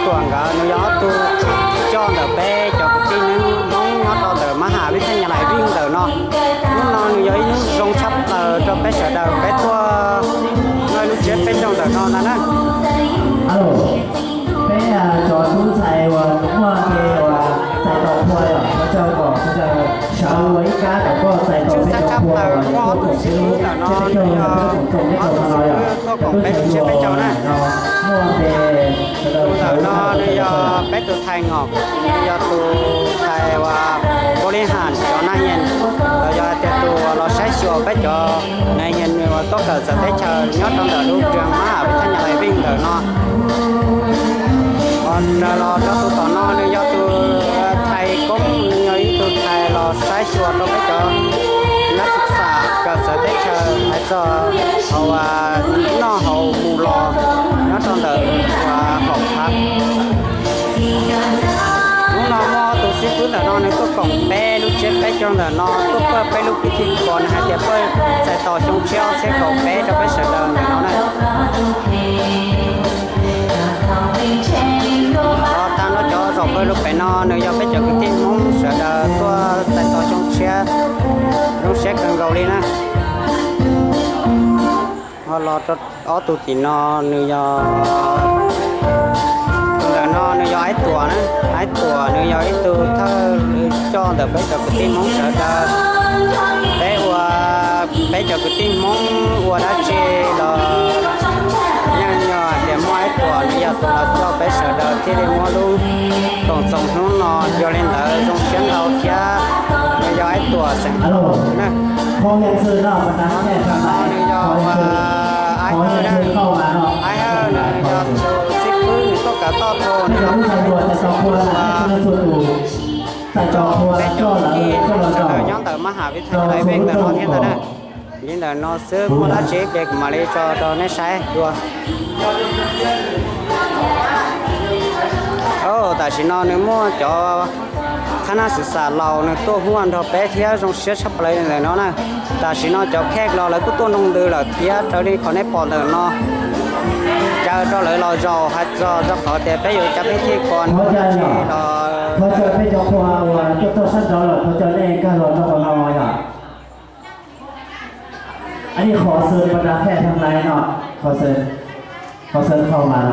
Tuam nkawd nws yog ob tug coj ntawm peb cov kwv tij Hmoob nyob rau ntawm mab ham vib thaj nyas lais vij ntawm no. Hnub no nws yog ib hnub zoo tshaj plaws rau peb sawv daws peb tuaj noj lub tsiab peb caug ntawm no ntag na. Peb cov tub ntxhais uas muaj npe uas txais tos qhua yom, thov caw kom sawv daws sawv ua ib kab kom koj txais tos peb cov qhua uas yuav tuaj koom peb lub tsiab peb caug no, peb lub koom txoos peb caug no yom. Tuaj koom peb lub tsiab peb caug na. Muaj npe sawv daws sawv ntawm no nws yog peb tus thais ngom, yog tus thais uas npau li has cov nas yees, los yog hais tias tus uas los saib xyuas peb cov nas yees uas tuaj kawm txawv teb chaws nyob rau ntawm lub trường mab ham vib thaj nyas lais vij ntawm no. Ho raws los rau tus tom no nws yog tus thais koob, nws yog ib tug thais los saib xyuas rau peb cov nab xim xam kawm txawv teb chaws hais txog hauv noj haus mus los nyob rau ntawm uas hom phav. Hnub no muaj tus xib fwb ntawm no nws tuaj koom peb lub tsiab peb caug ntawm no, tuaj pab peb lub pib thij kos, nws hais tias pab txais tos xyoo tshiab ob txhiab kaum peb rau peb sawv daws ntawm no na. Ho tag nrho cov zaum pawg lug pem no nws yog peb cov kwv tij Hmoob sawv daws tuaj txais tos xyoo tshiab, zoo siab kawg nkaus li na. Ho los rau ob tug tim no nws yog, tus ntawm no nws yog Aib Tuam na. Aib Tuam nws yog ib tug thawj coj ntawm peb cov kwv tij Hmoob sawv daws. Peb ua, peb cov kwv tij Hmoob ua dab tsi los yeej yog hais tias muaj Aib Tuam nws yog tus los coj peb sawv daws thiaj li muaj lub koom txoos hnub no. Yog li ntawd zoo siab ntau thiab nws yog Aib Tuam xeem Hawj na. Nws yog Aib Hawj na, Aib Hawj nws yog tus xib fwb nws tuaj kawm toj rau nws los ua peb cov kwv tij sawv daws nyob ntawm mab ham vib thaj nyas lais vij ntawm no thiab ntag na. Li ntawm no xwb, muaj dab tsi ces kuv mam li tso rau nej saib dua. Tam sim no nws muaj cov thab nab xim xam laus nws tuaj huaj nrog peb thiab zoo siab tshaj plaws li ntawm no na. Tam sim no cov khej los lawv kuj tuaj nroo ntws lawm thiab raws li qhov nej pom ntawm no. Caw rau lawv los zaum hais txog rau qhov tias peb yuav cov peb thij kos no los. Thov caw peb cov qhua uas tuaj txog sab nraud lawm, thov caw nej nkag los rau qhov no yom. Ani qhov xwb pas dab qhej thaj nai no, qhov xwb, qhov xwb qhov mas.